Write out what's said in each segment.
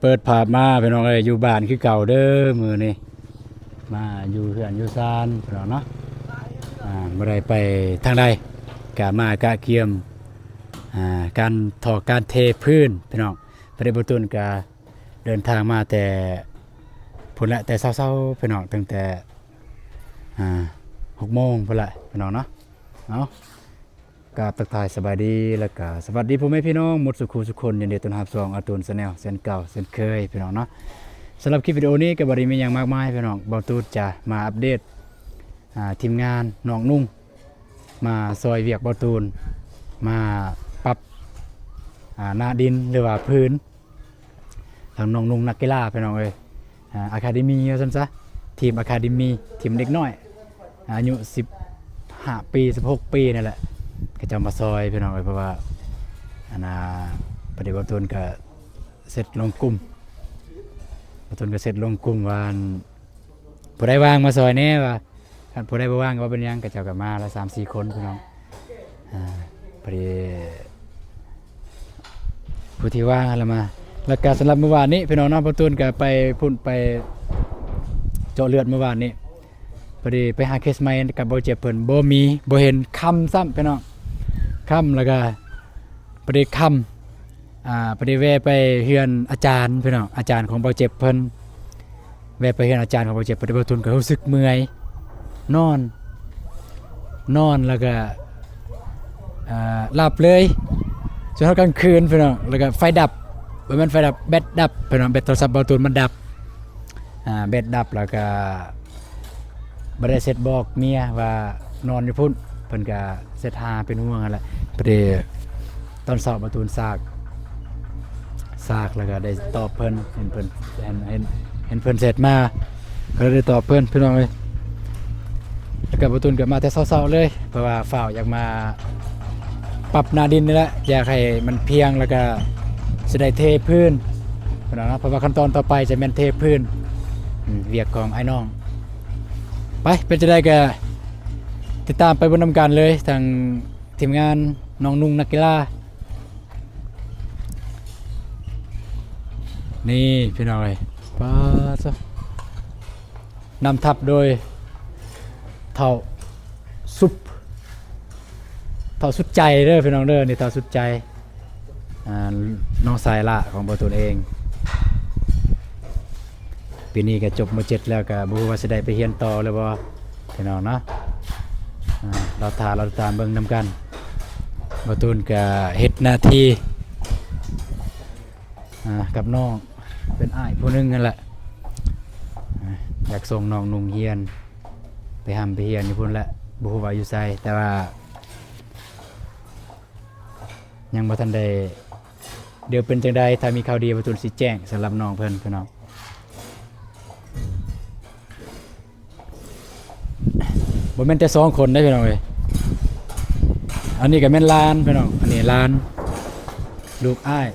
ເປີດພາບມາພີ່ນ້ອງເອີຍ ຢູ່ບ້ານຄືເກົ່າເດີ ມື້ນີ້ມາຢູ່ເຮືອນຢູ່ຊານພີ່ນ້ອງເນາະ. ອ່າ ບໍ່ໄດ້ໄປທາງໃດ ກະມາກະກຽມ ອ່າ ການຖອກການເທພື້ນພີ່ນ້ອງ. ພະເດດບໍ່ຕູນກະເດີນທາງມາແຕ່ພຸ້ນແຫຼະ ແຕ່ເຊົ້າໆ ພີ່ນ້ອງ ຕັ້ງແຕ່ ອ່າ ຫົກໂມງພຸ້ນແຫຼະພີ່ນ້ອງເນາະ. ເອົາ ກາບທັກທາຍສະບາຍດີ ແລ້ວກະສະຫວັດດີພໍ່ແມ່ພີ່ນ້ອງໝົດສູ່ຄູ່ສູ່ຄົນ. ຍິນດີຕ້ອນຮັບຊ່ອງອາຕູນແຊນແນວເຊັ່ນເກົ່າເຊັ່ນເຄີຍພີ່ນ້ອງເນາະ. ສຳລັບຄລິບວິດີໂອນີ້ກໍບໍ່ໄດ້ມີຫຍັງມາກມາຍພີ່ນ້ອງ ບ່າວຕູນຈະມາອັບເດດ ອ່າ ທີມງານນ້ອງນຸ່ງ ມາຊ່ອຍວຽກບ່າວຕູນ ມາປັບ ອ່າ ໜ້າດິນ ຫຼືວ່າພື້ນ ທາງນ້ອງນຸ່ງນັກກິລາພີ່ນ້ອງເອີຍ ອາ ອາຄາເດມີວ່າຊັ້ນຊະ ທີມອາຄາເດມີ ທີມເດັກນ້ອຍ ອາຍຸສິບຫ້າປີ ສິບຫົກປີນີ້ແຫຼະ ເຂົາເຈົ້າມາຊ່ອຍພີ່ນ້ອງເອີຍ. ເພາະວ່າ ອັນນ່າ ພະເດດບໍ່ຕູນກະເຊັດລົງກຸ່ມ ບໍ່ຕູນກະເຊັດລົງກຸ່ມວ່າ ອັນ ຜູ້ໃດວ່າງມາຊ່ອຍແດ່ວ່າ ຄັນຜູ້ໃດບໍ່ວ່າງກໍບໍ່ເປັນຫຍັງ ເຂົາເຈົ້າກໍມາລະສາມສີ່ຄົນພີ່ນ້ອງ. ອ່າ ພໍດີຜູ້ທີ່ວ່າງຫັ້ນລະມາ. ແລ້ວກະສຳລັບມື້ວານນີ້ພີ່ນ້ອງເນາະ ບ່າວຕູນກະໄປພຸ້ນ ໄປເຈາະເລືອດມື້ວານນີ້ ພໍດີໄປຫາເຄສໃໝ່ກັບບ່າວເຈັບເພິ່ນ ບໍ່ມີ ບໍ່ເຫັນ ຄ່ຳຊ້ຳພີ່ນ້ອງ ຄ່ຳ ແລ້ວກະ ພໍດີຄ່ຳ ອ່າ ພໍດີແວ່ໄປເຮືອນອາຈານພີ່ນ້ອງ ອາຈານຂອງບ່າວເຈັບເພິ່ນ ແວ່ໄປເຮືອນອາຈານຂອງບ່າວເຈັບ ພໍດີບ່າວຕູນກໍຮູ້ສຶກເມື່ອຍ ນອນ ນອນ ແລ້ວກໍ ອ່າ ຫຼັບເລີຍ ຈົນຮອດກາງຄືນພີ່ນ້ອງ ແລ້ວກໍໄຟດັບ ບໍ່ແມ່ນໄຟດັບ ແບັດດັບພີ່ນ້ອງ ແບັດໂທລະສັບບ່າວຕູນມັນດັບ ອ່າ ແບັດດັບ ແລ້ວກໍ ບໍ່ໄດ້ເຊັດບອກເມຍວ່ານອນຢູ່ພຸ້ນ ເພິ່ນກະເຊັດຫາເປັນຫ່ວງຫັ້ນແຫຼະ. ພໍດີຕອນເຊົ້າບ່າວຕູນຊາກ ຊາກແລ້ວກະໄດ້ຕອບເພິ່ນ ເຫັນເພິ່ນ ເຫັນ ເຫັນ ເຫັນເພິ່ນແຊັດມາ ກໍເລີຍໄດ້ຕອບເພິ່ນພີ່ນ້ອງເອີຍ. ແລ້ວກະບ່າວຕູນກະມາແຕ່ເຊົ້າໆເລີຍ ເພາະວ່າຟ້າວຢາກມາປັບໜ້າດິນນີ້ແຫຼະ ຢາກໃຫ້ມັນພຽງ ແລ້ວກະຊິໄດ້ເທພື້ນພີ່ນ້ອງເນາະ ເພາະວ່າຂັ້ນຕອນຕໍ່ໄປຈະແມ່ນເທພື້ນ ອາ ວຽກຂອງອ້າຍນ້ອງ. ໄປ ເປັນຈັ່ງໃດກໍຕິດຕາມໄປເບິ່ງນຳກັນເລີຍ ທາງທີມງານນ້ອງນຸ່ງນັກກິລາ ນີ້ພີ່ນ້ອງເອີຍ ປາດ ນຳທັບໂດຍທ້າວສຸບ ທ້າວສຸດໃຈເດີພີ່ນ້ອງເດີ ນີ້ທ້າວສຸດໃຈ ອ່າ ນ້ອງຊາຍຫຼ້າຂອງບ່າວຕູນເອງ. ປີນີ້ກໍຈົບ ມໍເຈັດ ແລ້ວ ກໍບໍ່ຮູ້ວ່າຊິໄດ້ໄປຮຽນຕໍ່ຫຼືບໍ່ພີ່ນ້ອງເນາະ. ອ່າ ລໍຖ້າລໍຕິດຕາມເບິ່ງນຳກັນ. ບ່າວຕູນກໍເຮັດໜ້າທີ່ ອ່າ ກັບນ້ອງ ເປັນອ້າຍຜູ້ໜຶ່ງຫັ້ນແຫຼະ ອ່າ ຢາກສົ່ງນ້ອງນຸ່ງຮຽນ ໄປຮ່ຳໄປຮຽນຢູ່ພຸ້ນແຫຼະ ບໍ່ຮູ້ວ່າຢູ່ໃສ ແຕ່ວ່າ ຍັງບໍ່ທັນໄດ້ ດຽວເປັນຈັ່ງໃດ ຖ້າມີຂ່າວດີ ບ່າວຕູນຊິແຈ້ງສຳລັບນ້ອງເພິ່ນພີ່ນ້ອງ. ບໍ່ແມ່ນແຕ່ສອງຄົນເດ້ພີ່ນ້ອງເອີຍ ອັນນີ້ກໍແມ່ນຫຼານພີ່ນ້ອງ ອັນນີ້ຫຼານ ລູກອ້າຍ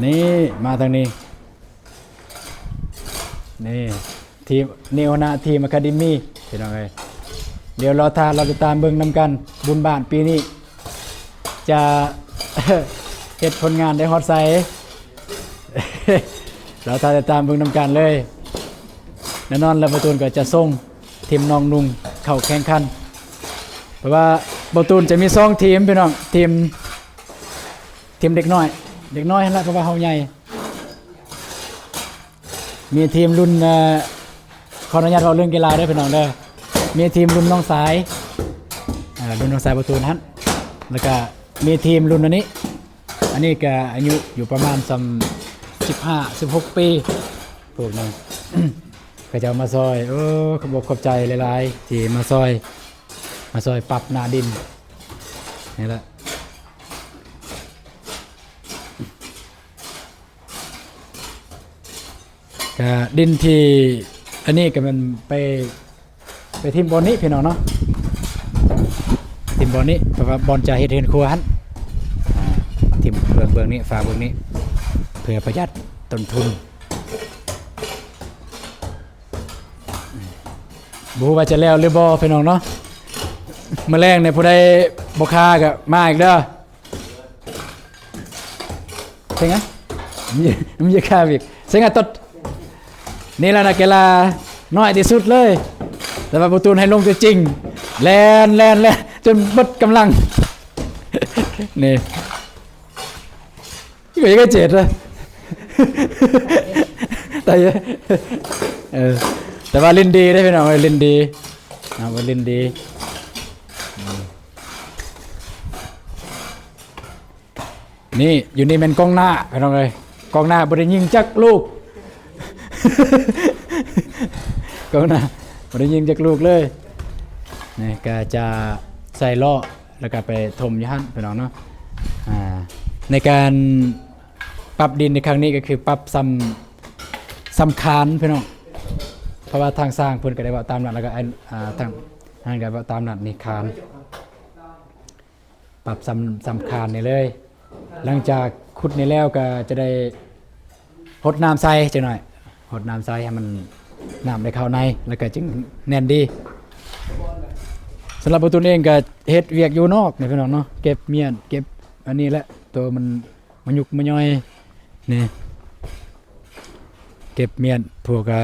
ນີ້ ມາທາງນີ້ ນີ້ ທີມ ນີ້ຫົວໜ້າທີມອາຄາເດມີພີ່ນ້ອງເອີຍ. ດຽວລໍຖ້າລໍຕິດຕາມເບິ່ງນຳກັນ ບຸນບ້ານປີນີ້ຈະເຮັດຜົນງານໄດ້ຮອດໃສ ລໍຖ້າຕິດຕາມເບິ່ງນຳກັນເລີຍ. ແນ່ນອນແລ້ວ ບ່າວຕູນກໍຈະສົ່ງທີມນ້ອງນຸ່ງເຂົ້າແຂ່ງຂັນ ເພາະວ່າບ່າວຕູນຈະມີສອງທີມພີ່ນ້ອງ ທີມ ທີມເດັກນ້ອຍ ເດັກນ້ອຍຫັ້ນລະ ເພາະວ່າເຮົາໃຫຍ່ ມີທີມລຸ້ນ ເອີ ຂໍອະນຸຍາດເວົ້າເລື່ອງກິລາເດີພີ່ນ້ອງເດີ ມີທີມລຸ້ນນ້ອງຊາຍ ເອີ ລຸ້ນນ້ອງຊາຍບ່າວຕູນຫັ້ນ ແລ້ວກະມີທີມລຸ້ນອັນນີ້ ອັນນີ້ກະອາຍຸຢູ່ປະມານສ່ຳສິບຫ້າ ສິບຫົກປີ ພວກນັ້ນ ເຂົາເຈົ້າມາຊ່ອຍ ໂອ້ ຂອບອົກຂອບໃຈຫຼາຍໆ ທີ່ມາຊ່ອຍ ມາຊ່ອຍປັບໜ້າດິນນີ້ແຫຼະ. ກະດິນທີ່ ອັນນີ້ກະແມ່ນໄປ ໄປຖິ້ມບ່ອນນີ້ພີ່ນ້ອງເນາະ ຖິ້ມບ່ອນນີ້ ເພາະວ່າບ່ອນຈະເຮັດເຮືອນຄົວຫັ້ນ ອ່າ ຖິ້ມເບື້ອງ ເບື້ອງນີ້ ຝາເບື້ອງນີ້ ເພື່ອປະຢັດຕົ້ນທຶນ. ບໍ່ຮູ້ວ່າຈະແລ້ວຫຼືບໍ່ພີ່ນ້ອງເນາະ ມື້ແລງນີ້ຜູ້ໃດບໍ່ຄາກະມາອີກເດີ. ງາ ມີ ມີຄ່າວຽກ ເສັງອາຕົດ. ນີ້ລະນັກກິລານ້ອຍທີ່ສຸດເລີຍ ແຕ່ວ່າບໍ່ຕູນໃຫ້ລົງຕົວຈິງ ແລ່ນ ແລ່ນ ແລ່ນ ຈົນເບິດກຳລັງ ນີ້ ກໍຍັງເຈັບນະ ຕາຍ ເອີ ແຕ່ວ່າຫຼິ້ນດີເດ້ພີ່ນ້ອງເອີຍ ຫຼິ້ນດີ ເອົາ ວ່າຫຼິ້ນດີ. ນີ້ ຢູ່ນີ້ແມ່ນກອງໜ້າພີ່ນ້ອງເອີຍ ກອງໜ້າບໍ່ໄດ້ຍິງຈັກລູກ ກອງໜ້າບໍ່ໄດ້ຍິງຈັກລູກເລີຍ. ນີ້ກໍຈະໃສ່ລໍ້ ແລ້ວກໍໄປຖົມຢູ່ຫັ້ນພີ່ນ້ອງເນາະ. ອ່າ ໃນການປັບດິນໃນຄັ້ງນີ້ກໍຄືປັບຊ່ຳ ຊ່ຳຄານພີ່ນ້ອງ ເພາະວ່າທາງຊ່າງເພິ່ນກໍໄດ້ເວົ້າຕາມນັ້ນ ແລ້ວກໍ ອ່າ ທາງນັ້ນກໍເວົ້າຕາມນັ້ນ ນີ້ຄານ ປັບຊ່ຳ ຊ່ຳຄານນີ້ເລີຍ. ຫຼັງຈາກຂຸດນີ້ແລ້ວກໍຈະໄດ້ຫົດນ້ຳໃສ່ຈັກໜ້ອຍ ຫົດນ້ຳໃສ່ໃຫ້ມັນ ນ້ຳໄດ້ເຂົ້າໃນ ແລ້ວກໍຈຶ່ງແໜ້ນດີ. ສຳລັບບ່າວຕູນເອງກໍເຮັດວຽກຢູ່ນອກນີ້ພີ່ນ້ອງເນາະ ເກັບມ້ຽນ ເກັບອັນນີ້ແຫຼະ ໂຕມັນມາຍຸກມາຍ່ອຍນີ້ ເກັບມ້ຽນ ພວກ ອ່າ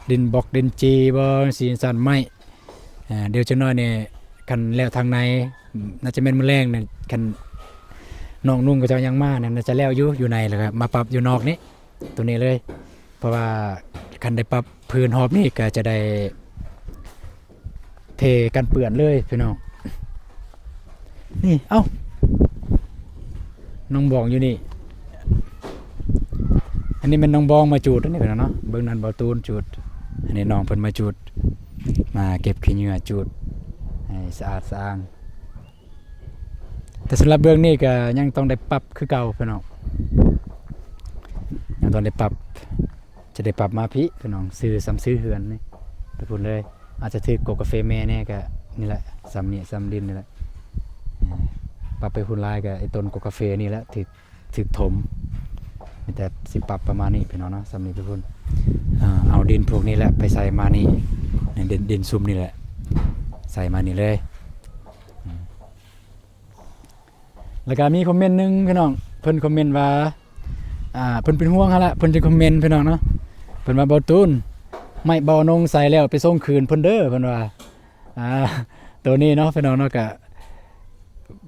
ດິນບລັອກ ດິນຈີ່ບໍ ຊີ້ຊັ້ນໄມ້. ອ່າ ດຽວຈັກໜ້ອຍນີ້ ຄັນແລ້ວທາງໃນ ໜ້າຈະແມ່ນມື້ແລງນີ້ ຄັນນ້ອງນຸ່ງເຂົາເຈົ້າຍັງມານີ້ ໜ້າຈະແລ້ວຢູ່ ຢູ່ໃນ ແລ້ວກໍມາປັບຢູ່ນອກນີ້ ໂຕນີ້ເລີຍ. ເພາະວ່າຄັນໄດ້ປັບພື້ນຮອບນີ້ ກໍຈະໄດ້ເທກັນເປື້ອນເລີຍພີ່ນ້ອງ. ນີ້ ເອົ້າ ນ້ອງບອງຢູ່ນີ້ ອັນນີ້ແມ່ນນ້ອງບອງມາຈູດ ອັນນີ້ພີ່ນ້ອງເນາະ ເບິ່ງນັ້ນບ່າວຕູນຈູດ ອັນນີ້ນ້ອງເພິ່ນມາຈູດ ມາເກັບຂີ້ເຫຍື້ອຈູດໃຫ້ສະອາດສະອ້າງ. ແຕ່ສຳລັບເບື້ອງນີ້ກໍຍັງຕ້ອງໄດ້ປັບຄືເກົ່າພີ່ນ້ອງ ຍັງຕ້ອງໄດ້ປັບ ຈະໄດ້ປັບມາພີ້ພີ່ນ້ອງ ຊື່ ຊ່ຳຊື່ເຮືອນນີ້ ໄປພຸ້ນເລີຍ. ອາດຈະຖືກກົກກາເຟແມ່ແດ່ ກໍນີ້ແຫຼະ ຊ່ຳນີ້ ຊ່ຳດິນນີ້ແຫຼະ. ປັບໄປພຸ້ນຫຼາຍກໍໄອ້ຕົ້ນກົກກາເຟນີ້ແຫຼະຖືກ ຖືກຖົມ. ມີແຕ່ຊິປັບປະມານນີ້ພີ່ນ້ອງເນາະ ຊ່ຳນີ້ໄປພຸ້ນ. ເອົາດິນພວກນີ້ແຫຼະໄປໃສ່ມານີ້ ດິນ ດິນຊຸ່ມນີ້ແຫຼະ ໃສ່ມານີ້ເລີຍ. ແລ້ວກໍມີຄອມເມັນໜຶ່ງພີ່ນ້ອງ ເພິ່ນຄອມເມັນວ່າ ອ່າ ເພິ່ນເປັນຫ່ວງຫັ້ນລະ ເພິ່ນຈຶ່ງຄອມເມັນພີ່ນ້ອງເນາະ. ເພິ່ນວ່າ ບ່າວຕູນ ໄມ້ບ່າວນົງໃສ່ແລ້ວໄປສົ່ງຄືນເພິ່ນເດີ ເພິ່ນວ່າ. ອ່າ ໂຕນີ້ເນາະພີ່ນ້ອງເນາະ ກະ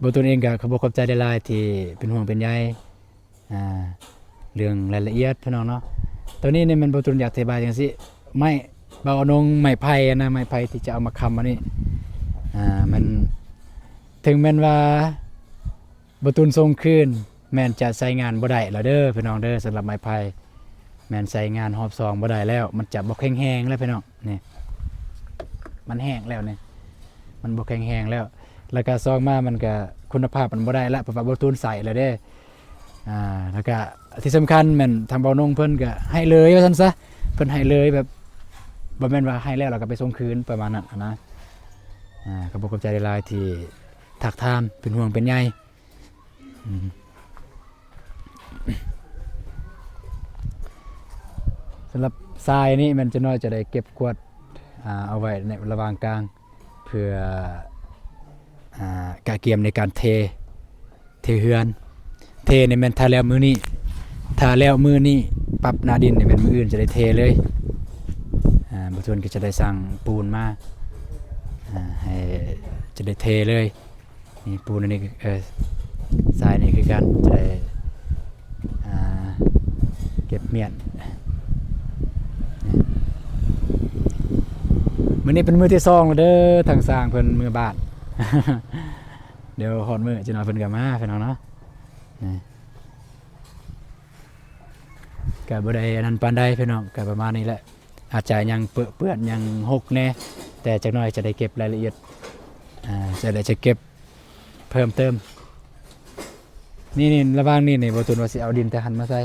ບ່າວຕູນເອງກະຂໍບອກຂອບໃຈຫຼາຍໆ ທີ່ເປັນຫ່ວງເປັນໃຍ ອ່າ ເລື່ອງລາຍລະອຽດພີ່ນ້ອງເນາະ. ໂຕນີ້ນີ້ແມ່ນບ່າວຕູນຢາກອະທິບາຍຈັ່ງຊີ້ ໄມ້ບ່າວນົງ ໄມ້ໄຜ່ຫັ້ນນະ ໄມ້ໄຜ່ທີ່ຈະເອົາມາຄ້ຳອັນນີ້ ອ່າ ມັນ ເຖິງແມ່ນວ່າບ່າວຕູນສົ່ງຄືນ ແມ່ນຈະໃຊ້ງານບໍ່ໄດ້ແລ້ວເດີພີ່ນ້ອງເດີ. ສຳລັບໄມ້ໄຜ່ ແມ່ນໃຊ້ງານຮອບສອງບໍ່ໄດ້ແລ້ວ ມັນຈະບໍ່ແຂງແຮງແລ້ວພີ່ນ້ອງ. ນີ້ ມັນແຫ້ງແລ້ວນີ້ ມັນບໍ່ແຂງແຮງແລ້ວ ແລ້ວກະສອງມາມັນກະຄຸນນະພາບມັນບໍ່ໄດ້ລະ ເພາະວ່າບ່າວຕູນໃຊ້ແລ້ວເດ້. ອ່າ ແລ້ວກະທີ່ສຳຄັນແມ່ນທາງບ່າວນົງເພິ່ນກະໃຫ້ເລີຍວ່າຊັ້ນຊະ ເພິ່ນໃຫ້ເລີຍແບບບໍ່ແມ່ນວ່າໃຫ້ແລ້ວ ແລ້ວກະໄປສົ່ງຄືນປະມານນັ້ນຫັ້ນນະ. ອ່າ ກໍຂໍບອກຂອບໃຈຫຼາຍໆ ທີ່ທັກຖາມ ເປັນຫ່ວງເປັນໃຍ. ອືມ ສຳລັບຊາຍນີ້ແມ່ນຈັກໜ້ອຍຈະໄດ້ເກັບກວາດ ອ່າ ເອົາໄວ້ໃນລະຫວ່າງກາງ ເພື່ອ ອ່າ ກະກຽມໃນການເທ ເທເຮືອນ. ເທນີ້ແມ່ນຖ້າແລ້ວມື້ນີ້ ຖ້າແລ້ວມື້ນີ້ປັບໜ້າດິນນີ້ແມ່ນມື້ອື່ນຈະໄດ້ເທເລີຍ. ອ່າ ບ່າວຕູນກໍຈະໄດ້ສັ່ງປູນມາ ອ່າ ໃຫ້ ຈະໄດ້ເທເລີຍ. ນີ້ປູນອັນນີ້ ເອີ ຊາຍນີ້ຄືກັນ ຈະໄດ້ ອ່າ ເກັບມ້ຽນ. ມື້ນີ້ເປັນມື້ທີສອງແລ້ວເດີ ທາງຊ່າງເພິ່ນເມືອບ້ານ. ດຽວຮອດມື້ຈັກໜ້ອຍເພິ່ນກໍມາ ພີ່ນ້ອງເນາະ. ນີ້ ກໍບໍ່ໄດ້ອັນນັ້ນປານໃດພີ່ນ້ອງ ກໍປະມານນີ້ແຫຼະ. ອາດຈະຍັງເປິເປື້ອນ ຍັງຮົກແດ່ ແຕ່ຈັກໜ້ອຍຈະໄດ້ເກັບລາຍລະອຽດ ອ່າ ຈະໄດ້ ຈະເກັບເພີ່ມເຕີມ. ນີ້ ນີ້ ລະຫວ່າງນີ້ນີ້ ບ່າວຕູນວ່າຊິເອົາດິນແຕ່ຫັ້ນມາໃສ່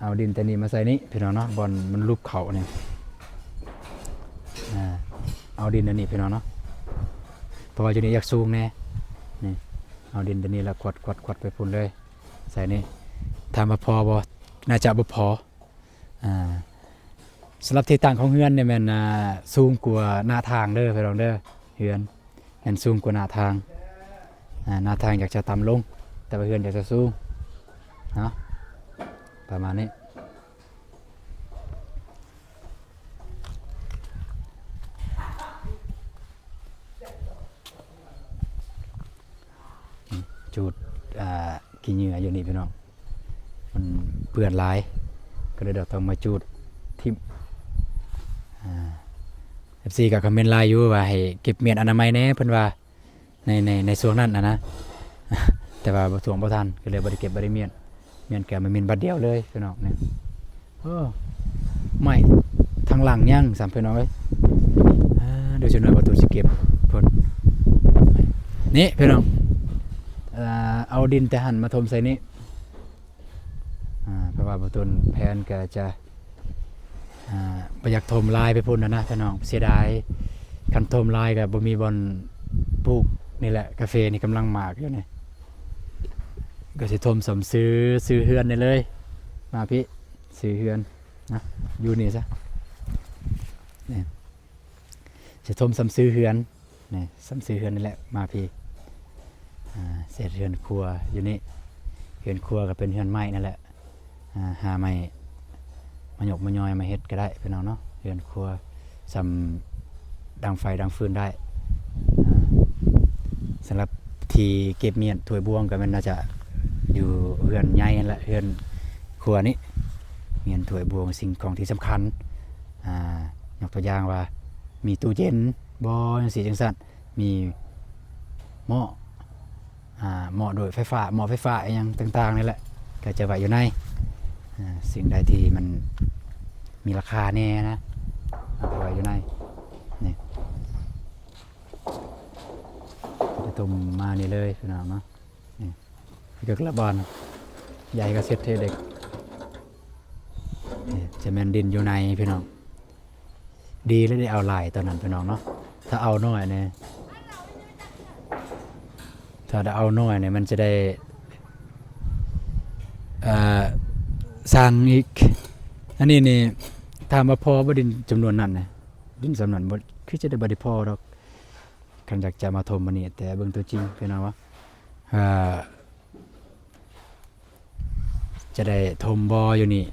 ເອົາດິນແຕ່ນີ້ມາໃສ່ນີ້ ພີ່ນ້ອງເນາະ ບ່ອນມັນຫຼຸບເຂົ້ານີ້. ອ່າ ເອົາດິນອັນນີ້ ພີ່ນ້ອງເນາະ ເພາະວ່າຢູ່ນີ້ຢາກສູງແດ່. ນີ້ ເອົາດິນແຕ່ນີ້ລະຂວັດ ຂວັດ ຂວັດໄປພຸ້ນເລີຍ ໃສ່ນີ້. ຖາມວ່າພໍບໍ່? ໜ້າຈະບໍ່ພໍ. ອ່າ ສຳລັບທີ່ຕັ້ງຂອງເຮືອນນີ້ແມ່ນ ອ່າ ສູງກວ່າໜ້າທາງເດີ ພີ່ນ້ອງເດີ. ເຮືອນແມ່ນສູງກວ່າໜ້າທາງ ອ່າ ໜ້າທາງຢາກຈະຕ່ຳລົງ ແຕ່ວ່າເຮືອນຢາກຈະສູງ. ເນາະ ປະມານນີ້. ຈູດ ອ່າ ຂີ້ເຫຍື້ອຢູ່ນີ້ພີ່ນ້ອງ ມັນເປື້ອນຫຼາຍ ກໍເລີຍຕ້ອງມາຈູດຖິ້ມ. ອ່າ ເອັຟຊີກໍຄອມເມັນຫຼາຍຢູ່ວ່າໃຫ້ເກັບມ້ຽນອະນາໄມແດ່ ເພິ່ນວ່າ ໃນ ໃນ ໃນຊ່ວງນັ້ນນະ ແຕ່ວ່າບໍ່ ຊ່ວງບໍ່ທັນ ກໍເລີຍບໍ່ໄດ້ເກັບບໍ່ໄດ້ມ້ຽນ. ແມ່ນແກະມາເມັນບາດດຽວເລີຍພີ່ນ້ອງນີ້. ໂອ້ ໄມ້ທາງຫຼັງຍັງຊ້ຳພີ່ນ້ອງເອີຍ. ອ່າ ດຽວຈັກໜ່ອຍບ່າວຕູນຊິເກັບພຸ້ນ. ນີ້ພີ່ນ້ອງ ເອົາ ເອົາດິນແຕ່ຫັ້ນມາຖົມໃສ່ນີ້. ອ່າ ເພາະວ່າບ່າວຕູນແພນກໍຈະ ອ່າ ບໍ່ຢາກຖົມຫຼາຍໄປພຸ້ນນະ ນະພີ່ນ້ອງ ເສຍດາຍ. ຄັນຖົມຫຼາຍກໍບໍ່ມີບ່ອນປູກ. ນີ້ແຫຼະ ກາເຟນີ້ກຳລັງໝາກຢູ່ນີ້ ກໍຊິຖົມສ່ຳຊື່ ຊື່ເຮືອນນີ້ເລີຍ. ມາພີ້ ຊື່ເຮືອນນະ ຢູ່ນີ້ຊະ ນີ້ ຊິຖົມສ່ຳຊື່ເຮືອນ. ນີ້ ສ່ຳຊື່ເຮືອນນີ້ແຫຼະ ມາພີ້. ອ່າ ເສດເຮືອນຄົວຢູ່ນີ້ ເຮືອນຄົວກໍເປັນເຮືອນໄມ້ນັ້ນແຫຼະ. ອ່າ ຫາໄມ້ມາຍົກມາຍ້ອຍມາເຮັດກໍໄດ້ພີ່ນ້ອງເນາະ ເຮືອນຄົວສ່ຳດັງໄຟດັງຟືນໄດ້. ອ່າ ສຳລັບທີ່ເກັບມ້ຽນຖ້ວຍບ່ວງກໍແມ່ນໜ້າຈະຢູ່ເຮືອນໃຫຍ່ຫັ້ນແຫຼະ ເຮືອນຄົວນີ້ ມ້ຽນຖ້ວຍບ່ວງສິ່ງຂອງທີ່ສຳຄັນ. ອ່າ ຍົກຕົວຢ່າງວ່າມີຕູ້ເຢັນບໍ ຈັ່ງຊີ້ຈັ່ງຊັ້ນ ມີໝໍ້ ອ່າ ໝໍ້ໂດຍໄຟຟ້າ ໝໍ້ໄຟຟ້າອີ່ຫຍັງຕ່າງໆນີ້ແຫຼະ ກໍຈະໄວ້ຢູ່ໃນ. ອ່າ ສິ່ງໃດທີ່ມັນມີລາຄາແດ່ນະ ເອົາໄປໄວ້ຢູ່ໃນນີ້. ຈະຖົມມານີ້ເລີຍພີ່ນ້ອງເນາະ ນີ້ ຄືກັບລະບອນ ໃຫຍ່ກໍເສັດເທເດັກ. ນີ້ຈະແມ່ນດິນຢູ່ໃນພີ່ນ້ອງ. ດີແລ້ວໄດ້ເອົາຫຼາຍຕອນນັ້ນພີ່ນ້ອງເນາະ ຖ້າເອົາໜ້ອຍນີ້ ຖ້າໄດ້ເອົາໜ້ອຍນີ້ມັນຈະໄດ້ ເອີ ສ້າງອີກ. ອັນນີ້ນີ້ຖາມວ່າພໍບໍ່ ດິນຈຳນວນນັ້ນນະ ດິນສ່ຳນັ້ນບໍ່ ຄືຈະໄດ້ ບໍ່ໄດ້ພໍດອກ ຄັນຢາກຈະມາຖົມອັນນີ້. ແຕ່ເບິ່ງຕົວຈິງພີ່ນ້ອງວ່າ ເອີ ຈະໄດ້ຖົມບໍ່ຢູ່ນີ້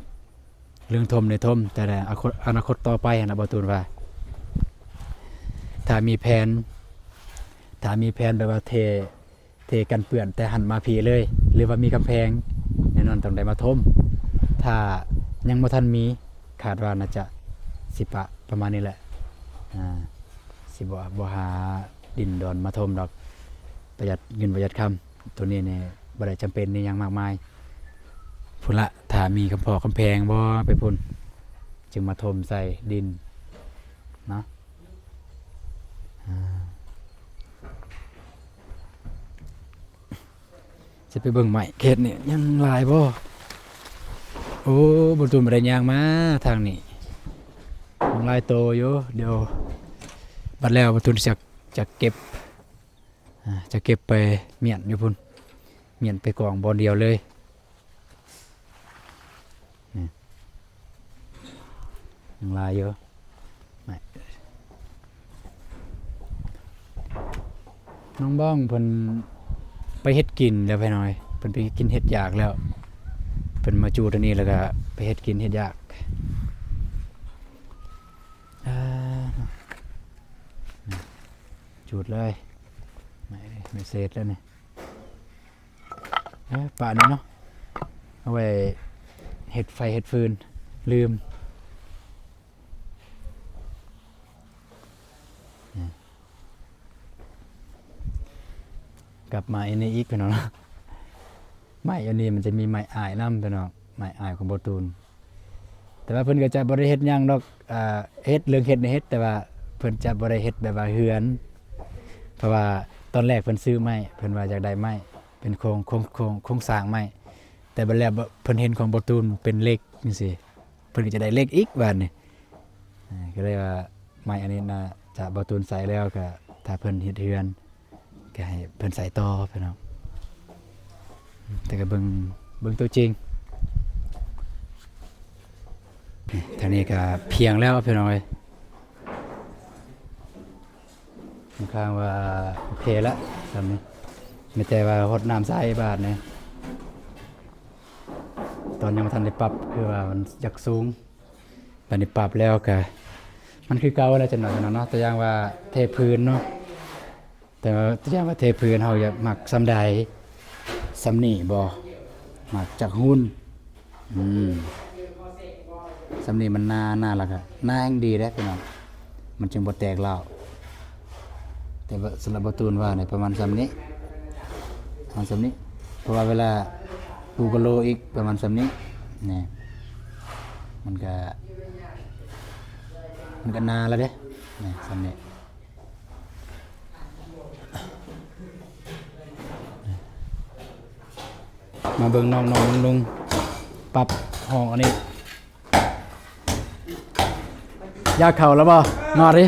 ເລື່ອງຖົມນີ້ຖົມ ແຕ່ອະນາຄົດ ອະນາຄົດຕໍ່ໄປຫັ້ນນະ ບ່າວຕູນວ່າ ຖ້າມີແຜນ ຖ້າມີແຜນແບບວ່າເທ ເທກັນເປື້ອນແຕ່ຫັ້ນມາພີ້ເລີຍ ຫຼືວ່າມີກຳແພງ ແນ່ນອນຕ້ອງໄດ້ມາຖົມ. ຖ້າຍັງບໍ່ທັນມີ ຄາດວ່າໜ້າຈະຊິປະປະມານນີ້ແຫຼະ ອ່າ ຊິບໍ່ ບໍ່ຫາດິນດອນມາຖົມດອກ ປະຢັດເງິນປະຢັດຄຳ. ໂຕນີ້ນີ້ບໍ່ໄດ້ຈຳເປັນອີ່ຫຍັງມາກມາຍພຸ້ນລະ. ຖ້າມີກຳແພງ ກຳແພງບໍ່ໄປພຸ້ນ ຈຶ່ງມາຖົມໃສ່ດິນເນາະ. ອ່າ ຊິໄປເບິ່ງໄມ້ເຂດນີ້ຍັງຫຼາຍບໍ່. ໂອ້ ບໍ່ ບໍ່ໄດ້ຍ່າງມາທາງນີ້ ຍັງຫຼາຍໂຕຢູ່. ດຽວບັດແລ້ວ ບ່າວຕູນຈະ ຈະເກັບ ອ່າ ຈະເກັບໄປມ້ຽນຢູ່ພຸ້ນ ມ້ຽນໄປກອງບ່ອນດຽວເລີຍ. ນີ້ ຍັງຫຼາຍຢູ່. ນ້ອງບ້ອງເພິ່ນໄປເຮັດກິນແລ້ວ ພີ່ນ້ອງເອີຍ ເພິ່ນໄປກິນເຫັດຢາກແລ້ວ ເພິ່ນມາຈູດອັນນີ້ແລ້ວກໍໄປເຮັດກິນເຫັດຢາກ. ອ່າ ຈູດເລີຍ ໄມ້ເສດແລ້ວນີ້. ເອີ ປະນີ້ເນາະ ເອົາໄວ້ເຮັດໄຟເຮັດຟືນ ລືມ. ກັບມາອັນນີ້ອີກ ພີ່ນ້ອງເນາະ ໄມ້ອັນນີ້ມັນຈະມີໄມ້ອ້າຍນຳ ພີ່ນ້ອງ ໄມ້ອ້າຍຂອງບ່າວຕູນ. ແຕ່ວ່າເພິ່ນກໍຈະບໍ່ໄດ້ເຮັດຫຍັງດອກ ອ່າ ເຮັດ ເລື່ອງເຮັດນີ້ເຮັດ ແຕ່ວ່າເພິ່ນຈະບໍ່ໄດ້ເຮັດແບບວ່າເຮືອນ ເພາະວ່າຕອນແລກເພິ່ນຊື້ໄມ້ ເພິ່ນວ່າຢາກໄດ້ໄມ້ເປັນໂຄງ ໂຄງ ໂຄງ ໂຄງສ້າງໄມ້ ແຕ່ບັດແລ້ວເພິ່ນເຫັນຂອງບ່າວຕູນເປັນເຫຼັກຈັ່ງຊີ້ ເພິ່ນກໍຈະໄດ້ເຫຼັກອີກບາດນີ້. ອ່າ ກໍເລີຍວ່າໄມ້ອັນນີ້ໜ້າຈະບ່າວຕູນໃສ່ແລ້ວ ກໍຖ້າເພິ່ນເຮັດເຮືອນ ກໍໃຫ້ເພິ່ນໃສ່ຕໍ່ ພີ່ນ້ອງ. ແຕ່ກໍເບິ່ງ ເບິ່ງຕົວຈິງ. ນີ້ ທາງນີ້ກໍພຽງແລ້ວ ພີ່ນ້ອງເອີຍ ຂ້ອນຂ້າງວ່າໂອເຄລະ ສ່ຳນີ້ ມີແຕ່ວ່າຫົດນ້ຳໃສ່ບາດນີ້. ຕອນຍັງບໍ່ທັນໄດ້ປັບ ຄືວ່າມັນຢາກສູງ, ບາດນີ້ປັບແລ້ວກະ ມັນຄືເກົ່າແລ້ວ ຈັກໜ້ອຍເນາະ. ຕົວຢ່າງວ່າເທພື້ນເນາະ, ແຕ່ວ່າຕົວຢ່າງວ່າເທພື້ນ ເຮົາຢາກມັກສ່ຳໃດ? ສ່ຳນີ້ບໍ່? ມັກຈັກຮຸ່ນ? ອືມ ສ່ຳນີ້ມັນໜາ ໜາແລ້ວກະໜາແຮ່ງດີເດ້ພີ່ນ້ອງ, ມັນຈຶ່ງບໍ່ແຕກລ້າວ. ແຕ່ວ່າສຳລັບບ່າວຕູນວ່ານີ້ ປະມານສ່ຳນີ້ ປະມານສ່ຳນີ້, ເພາະວ່າເວລາປູກະໂຫຼອີກປະມານສ່ຳນີ້ ນີ້ ມັນກະ ມັນກະໜາແລ້ວເດ້ ນີ້ ສ່ຳນີ້. ມາເບິ່ງນ້ອງໆລຸງໆປັບຫ້ອງອັນນີ້. ຢາກເຂົ້າແລ້ວບໍ່? ມາດິ.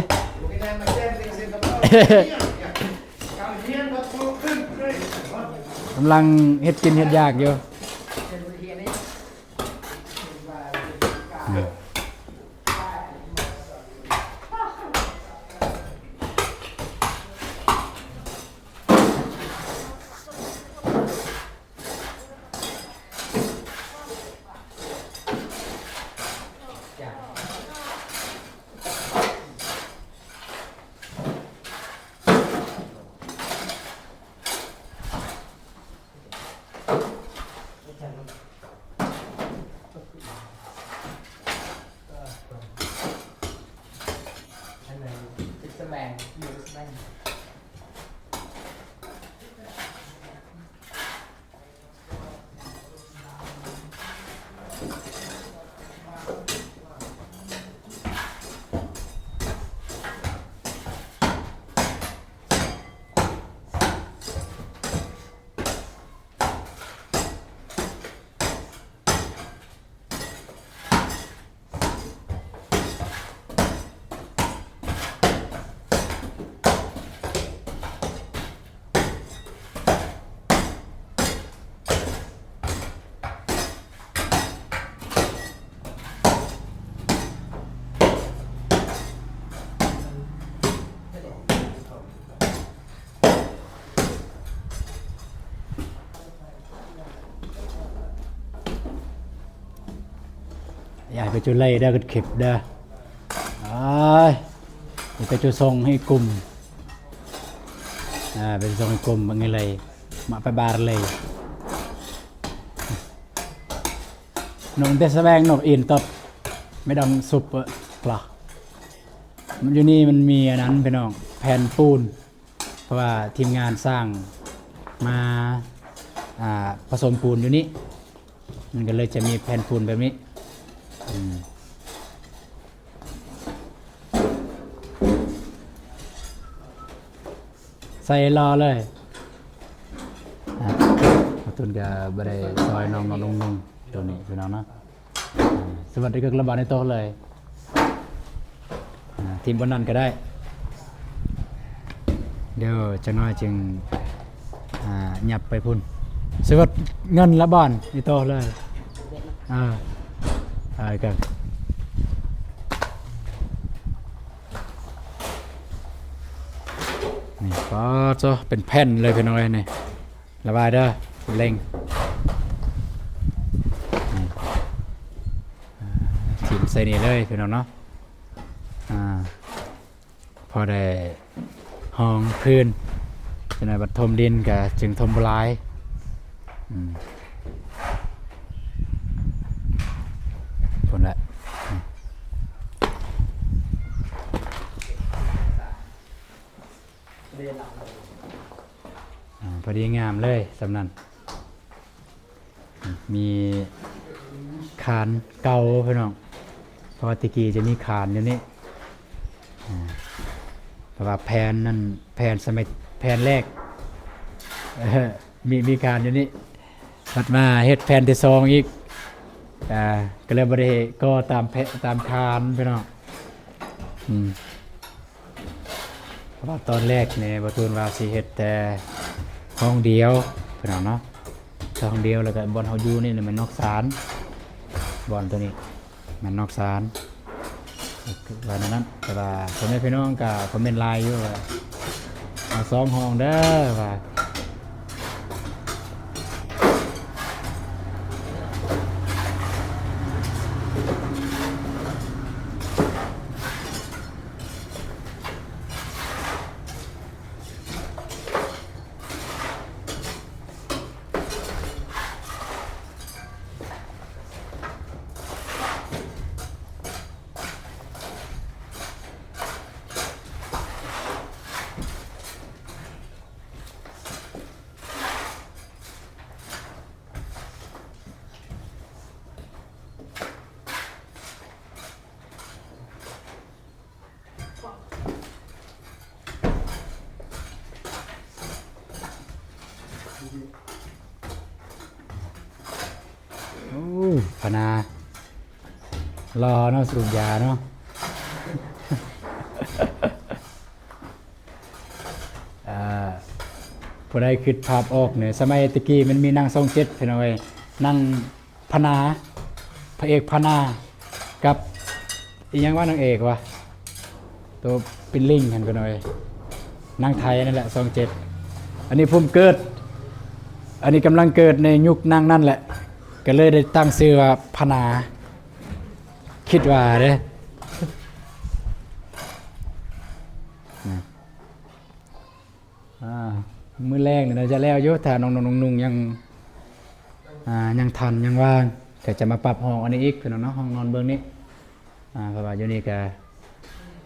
ກຳລັງເຮັດກິນເຮັດຢາກຢູ່. ຢ່າໃຫ້ໄປຈຸໄລ່ເດີ ເກັບເດີ. ອ້າຍ ໄປຈຸສົ່ງໃຫ້ກຸ່ມ ອ່າ ໄປສົ່ງໃຫ້ກຸ່ມ ເບິ່ງໃຫ້ໄລ່ ມາໄປບາດເລີຍ. ນົກແຕ່ສະແຫວງ ນົກອີນຕົດ ໄມ່ຕ້ອງຊຸບເປີ ຢູ່ນີ້ມັນມີອັນນັ້ນພີ່ນ້ອງ ແຜ່ນປູນ. ເພາະວ່າທີມງານສ້າງມາ ອ່າ ປະສົມປູນຢູ່ນີ້ ມັນກໍເລີຍຈະມີແຜ່ນປູນແບບນີ້ ອືມ ໃສ່ຫຼໍ່ເລີຍ. ອ່າ ຕົ້ນກໍບໍ່ໄດ້ຊ່ອຍນ້ອງໆລຸງໆ ໂຕນີ້ພີ່ນ້ອງເນາະ. ສະຫວັດດີ ເກີກລະບາດໃນໂຕເລີຍ ອ່າ ທີມບ່ອນນັ້ນກໍໄດ້ ດຽວຈັກໜ້ອຍຈຶ່ງ ອ່າ ຫຍັບໄປພຸ້ນ. ສະຫວັດເງິນລະບາດໃນໂຕເລີຍ ອ່າ ອ່າ ກໍ ນີ້ ປາດໂທ້ ເປັນແຜ່ນເລີຍພີ່ນ້ອງເອີຍ ນີ້. ລະບາຍເດີ ເລັ່ງ ນີ້ ອ່າ ຖິ້ມໃສ່ນີ້ເລີຍພີ່ນ້ອງເນາະ ອ່າ ພໍໄດ້ຮອງພື້ນ ຈັກໜ້ອຍບັດຖົມດິນກະຈຶ່ງຖົມບໍ່ຫຼາຍ ອືມ ພຸ້ນແຫຼະ ນີ້. ອ່າ ພໍດີງາມເລີຍສ່ຳນັ້ນ ມີຄານເກົ່າພີ່ນ້ອງ ເພາະວ່າແຕ່ກີ້ຈະມີຄານຢູ່ນີ້ ອ່າ ເພາະວ່າແຜ່ນນັ້ນ ແຜ່ນສະໄໝ ແຜ່ນແລກ ເອີ ມີ ມີຄານຢູ່ນີ້ ບັດມາເຮັດແຜ່ນທີສອງອີກ ອ່າ ກໍເລີຍບໍ່ໄດ້ກໍ່ຕາມແພ ຕາມຄານພີ່ນ້ອງ ອືມ. ເພາະວ່າຕອນແລກນີ້ ບ່າວຕູນວ່າຊິເຮັດແຕ່ຫ້ອງດຽວ ພີ່ນ້ອງເນາະ ແຕ່ຫ້ອງດຽວ ແລ້ວກໍບ່ອນເຮົາຢູ່ນີ້ແມ່ນນອກສານ ບ່ອນໂຕນີ້ແມ່ນນອກສານ ວ່າແນວນັ້ນ. ແຕ່ວ່າພໍ່ແມ່ພີ່ນ້ອງກໍຄອມເມັນຫຼາຍຢູ່ວ່າ ເອົາສອງຫ້ອງເດີວ່າ. ພະນາ ລໍເນາະ ສູບຢາເນາະ. ເອີ ຜູ້ໃດຄິດພາບອອກນີ້ ສະໄໝແຕ່ກີ້ມັນມີໜັງຊ່ອງເຈັດ ພີ່ນ້ອງເອີຍ ໜັງ ພະນາ ພະເອກພະນາ ກັບອີ່ຫຍັງວະ ນາງເອກວະ ໂຕເປັນລິງຫັ້ນ ພີ່ນ້ອງເອີຍ ໜັງໄທນັ້ນແຫຼະ ຊ່ອງເຈັດ. ອັນນີ້ພູມເກີດ ອັນນີ້ກຳລັງເກີດໃນຍຸກໜັງນັ້ນແຫຼະ ກໍເລີຍໄດ້ຕັ້ງຊື່ວ່າພະນາ ຄິດວ່າເດ້. ອ່າ ມື້ແລງນີ້ໜ້າຈະແລ້ວຢູ່ ຖ້ານ້ອງໆນຸ່ງໆຍັງ ອ່າ ຍັງທັນຍັງວ່າງ ກໍຈະມາປັບຫ້ອງອັນນີ້ອີກ ພີ່ນ້ອງເນາະ ຫ້ອງນອນເບື້ອງນີ້. ອ່າ ເພາະວ່າຢູ່ນີ້ກໍ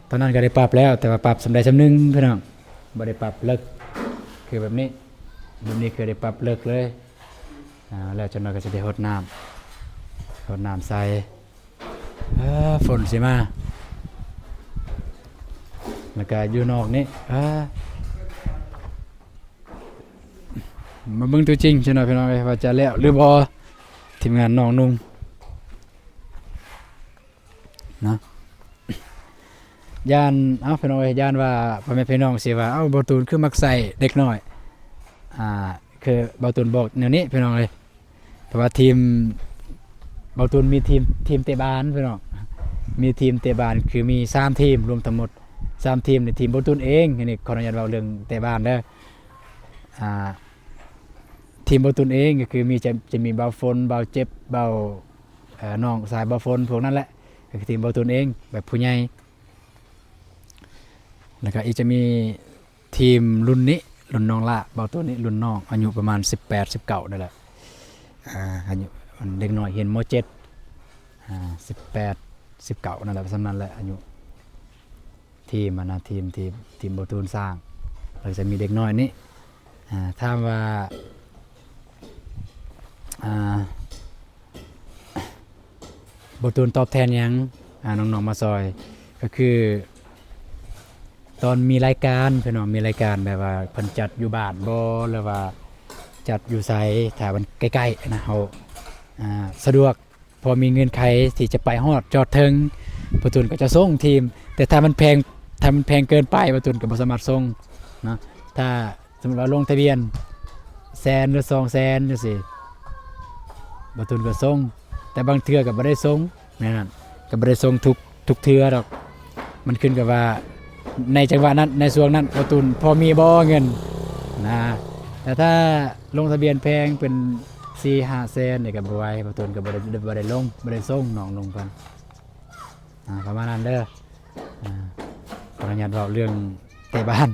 ຕອນນັ້ນກໍໄດ້ປັບແລ້ວ ແຕ່ວ່າປັບສ່ຳໃດສ່ຳໜຶ່ງ ພີ່ນ້ອງ ບໍ່ໄດ້ປັບເລິກ ຄືແບບນີ້ ແບບນີ້ຄືໄດ້ປັບເລິກເລີຍ. ອ່າ ແລ້ວຈັກໜ້ອຍກໍຊິໄດ້ຫົດນ້ຳ ຫົດນ້ຳໃສ່. ເອີ ຝົນຊິມາ ແລ້ວກະຢູ່ນອກນີ້ ເອີ ມາເບິ່ງຕົວຈິງຊະໜ່ອຍ ພີ່ນ້ອງເອີຍ ວ່າຈະແລ້ວຫຼືບໍ່ ທີມງານນ້ອງນຸ່ງເນາະ. ຢ້ານ ເອົ້າ ພີ່ນ້ອງເອີຍ ຢ້ານວ່າພໍ່ແມ່ພີ່ນ້ອງຊິວ່າ ເອົ້າ ບ່າວຕູນຄືມັກໃສ່ເດັກນ້ອຍ ອ່າ ຄືບ່າວຕູນບອກແນວນີ້ ພີ່ນ້ອງເອີຍ. ເພາະວ່າທີມ ບ່າວຕູນມີທີມ ທີມເຕະບານ ພີ່ນ້ອງ ມີທີມເຕະບານ ຄືມີສາມທີມ ລວມທັງໝົດສາມທີມນີ້ ທີມບ່າວຕູນເອງ. ອັນນີ້ຂໍອະນຸຍາດເວົ້າເລື່ອງເຕະບານເດີ ອ່າ ທີມບ່າວຕູນເອງ ກໍຄືມີ ຈະ ຈະມີບ່າວຝົນ ບ່າວເຈັບ ບ່າວ ເອີ ນ້ອງຊາຍບ່າວຝົນ ພວກນັ້ນແຫຼະ ກໍຄືທີມບ່າວຕູນເອງ ແບບຜູ້ໃຫຍ່. ແລ້ວກໍອີກຈະມີທີມລຸ້ນນີ້ ລຸ້ນນ້ອງຫຼ້າ ເບົາໂຕນີ້ລຸ້ນນ້ອງ ອາຍຸປະມານສິບແປດ ສິບເກົ້ານີ້ແຫຼະ ອາ ອາຍຸເດັກນ້ອຍຮຽນ ມໍເຈັດ ອາ ສິບແປດ ສິບເກົ້ານັ້ນແຫຼະ ສ່ຳນັ້ນແຫຼະອາຍຸ ທີມຫັ້ນນະ ທີມ ທີມ ທີມເບົາຕູນສ້າງ ແລ້ວຈະມີເດັກນ້ອຍນີ້ ອາ ຖາມວ່າ ອາ ບໍ່ຕູນຕອບແທນຫຍັງ ອາ ນ້ອງໆມາຊ່ອຍ ກໍຄືຕອນມີລາຍການ ພີ່ນ້ອງ ມີລາຍການແບບວ່າເພິ່ນຈັດຢູ່ບ້ານບໍ່ ຫຼືວ່າຈັດຢູ່ໃສ ຖ້າມັນໃກ້ໆນະ ເຮົາ ອາ ສະດວກ ພໍມີເງື່ອນໄຂທີ່ຈະໄປຮອດຈອດເຖິງ ບໍ່ຕູນກໍຈະສົ່ງທີມ ແຕ່ຖ້າມັນແພງ ຖ້າມັນແພງເກີນໄປ ບໍ່ຕູນກໍບໍ່ສາມາດສົ່ງເນາະ ຖ້າ ສົມມຸດວ່າລົງທະບຽນແສນ ຫຼື ສອງແສນ ຈັ່ງຊີ້ ບ່າວຕູນກໍສົ່ງ ແຕ່ບາງເທື່ອກໍບໍ່ໄດ້ສົ່ງ ແນວນັ້ນ ກໍບໍ່ໄດ້ສົ່ງທຸກ ທຸກເທື່ອດອກ ມັນຂຶ້ນກັບວ່າໃນຈັງຫວະນັ້ນ ໃນຊ່ວງນັ້ນ ບ່າວຕູນພໍມີບໍ່ເງິນນະ ແຕ່ຖ້າລົງທະບຽນແພງເປັນສີ່ຫ້າແສນນີ້ກໍບໍ່ໄຫວ ບ່າວຕູນກໍບໍ່ໄດ້ ບໍ່ໄດ້ລົງ ບໍ່ໄດ້ສົ່ງນ້ອງໆເພິ່ນ ອ່າ ປະມານນັ້ນເດີ ອ່າ ຂໍອະນຸຍາດເວົ້າເລື່ອງເຕະບານ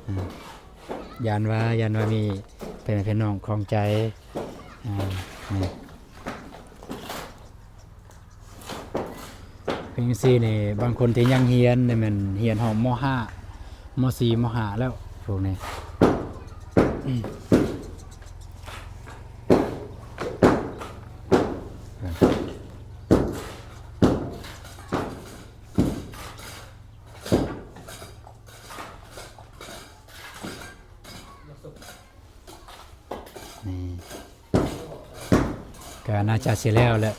ອ່າ ຢ້ານວ່າ ຢ້ານວ່າມີເພື່ອນ ເພື່ອນນ້ອງຂ້ອງໃຈ ອ່າ ນີ້ ຄືຈັ່ງຊີ້ນີ້ ບາງຄົນທີ່ຍັງຮຽນນີ້ແມ່ນຮຽນຮອດ ມໍຫ້າ ມໍສີ່ ມໍຫ້າແລ້ວ ພວກນີ້ ນີ້ ກໍໜ້າຈະຊິແລ້ວແຫຼະ.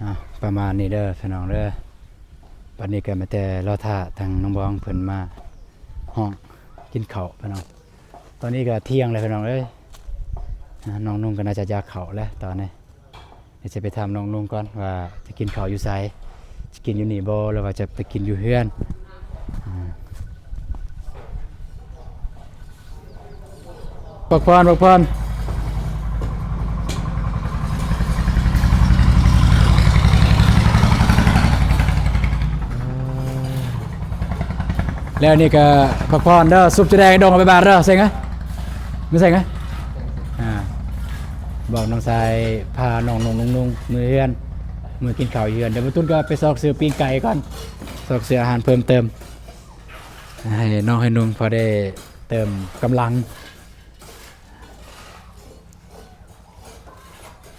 ອ່ະ ປະມານນີ້ເດີພີ່ນ້ອງເດີ ບັດນີ້ກໍມີແຕ່ລໍຖ້າທາງນ້ອງບອງເພິ່ນມາຮ້ອງກິນເຂົ້າພີ່ນ້ອງ ຕອນນີ້ກໍທ່ຽງແລ້ວພີ່ນ້ອງເອີຍ ນ້ອງນຸ່ງກໍໜ້າຈະຢາກເຂົ້າແລ້ວຕອນນີ້ ດຽວຊິໄປຖາມນ້ອງນຸ່ງກ່ອນວ່າຈະກິນເຂົ້າຢູ່ໃສ, ຈະກິນຢູ່ນີ້ບໍ່ ຫຼືວ່າຈະໄປກິນຢູ່ເຮືອນ. ອາ ພັກຜ່ອນ ພັກຜ່ອນ. ແລ້ວນີ້ກໍພັກຜ່ອນເດີ, ສຸບຈະແດງດອງໄປບາດເດີ. ເສັງເອີຍ ມາເສັງເອີຍ. ອາ ບອກນ້ອງຊາຍພານ້ອງນຸ່ງນຸ່ງໆ ເມືອເຮືອນ, ເມືອກິນເຂົ້າຢູ່ເຮືອນ. ດຽວບ່າວຕຸນກໍໄປຊອກຊື້ປີ້ງໄກ່ກ່ອນ, ຊອກຊື້ອາຫານເພີ່ມເຕີມ ໃຫ້ນ້ອງໃຫ້ນຸ່ງພໍໄດ້ເຕີມກຳລັງ.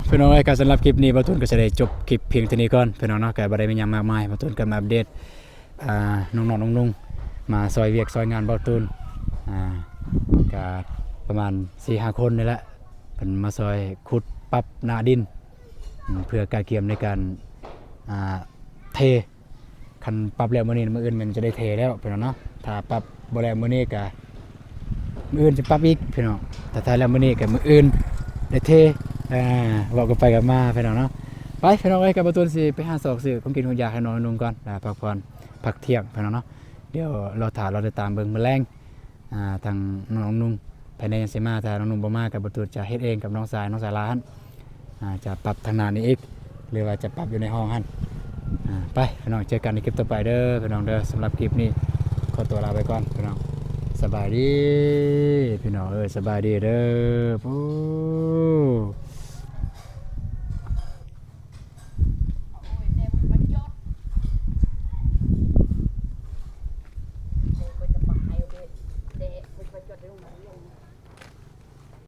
ພີ່ນ້ອງເອີຍ, ກໍສຳລັບຄລິບນີ້ ບ່າວຕຸນກໍຈະໄດ້ຈົບຄລິບພຽງເທົ່ານີ້ກ່ອນ ພີ່ນ້ອງເນາະ. ກໍບໍ່ໄດ້ມີຫຍັງມາກມາຍ, ບ່າວຕຸນກໍມາອັບເດດ ອ່າ ນ້ອງໆນຸ່ງໆ ມາຊ່ອຍວຽກຊ່ອຍງານບ່າວຕຸນ. ອ່າ ກໍປະມານສີ່ຫ້າຄົນນີ້ແຫຼະ, ເພິ່ນມາຊ່ອຍຂຸດປັບໜ້າດິນ ເພື່ອກະກຽມໃນການ ອ່າ ເທ. ຄັນປັບແລ້ວມື້ນີ້ ມື້ອື່ນແມ່ນຈະໄດ້ເທແລ້ວ ພີ່ນ້ອງເນາະ. ຖ້າປັບບໍ່ແລ້ວມື້ນີ້ກະ ມື້ອື່ນຈະປັບອີກ ພີ່ນ້ອງ. ຖ້າ ຖ້າແລ້ວມື້ນີ້ກະມື້ອື່ນໄດ້ເທ. ອ່າ ເວົ້າກັນໄປກັນມາ ພີ່ນ້ອງເນາະ. ໄປ ພີ່ນ້ອງເອີຍ, ກັບບ່າວຕຸນຊິໄປຫາຊອກຊື້ຂອງກິນຂອງຢາກໃຫ້ນ້ອງນຸ່ງກ່ອນ ລະພັກຜ່ອນພັກທ່ຽງ ພີ່ນ້ອງເນາະ. ດຽວລໍຖ້າລໍຕິດຕາມເບິ່ງມື້ແລງ ອ່າ ທາງນ້ອງນຸ່ງ ພາຍໃນຍັງຊິມາ. ຖ້ານ້ອງນຸ່ງບໍ່ມາ ກໍບໍ່ຕູຈະເຮັດເອງກັບນ້ອງຊາຍ ນ້ອງສາລາຫັ້ນ. ອ່າ ຈະປັບທາງໜ້ານີ້ອີກ ຫຼືວ່າຈະປັບຢູ່ໃນຫ້ອງຫັ້ນ. ອ່າ ໄປພີ່ນ້ອງ, ເຈີກັນໃນຄລິບຕໍ່ໄປເດີພີ່ນ້ອງເດີ. ສຳລັບຄລິບນີ້ຂໍຕົວລາໄປກ່ອນພີ່ນ້ອງ. ສະບາຍດີພີ່ນ້ອງເອີຍ, ສະບາຍດີເດີ. ໂອ້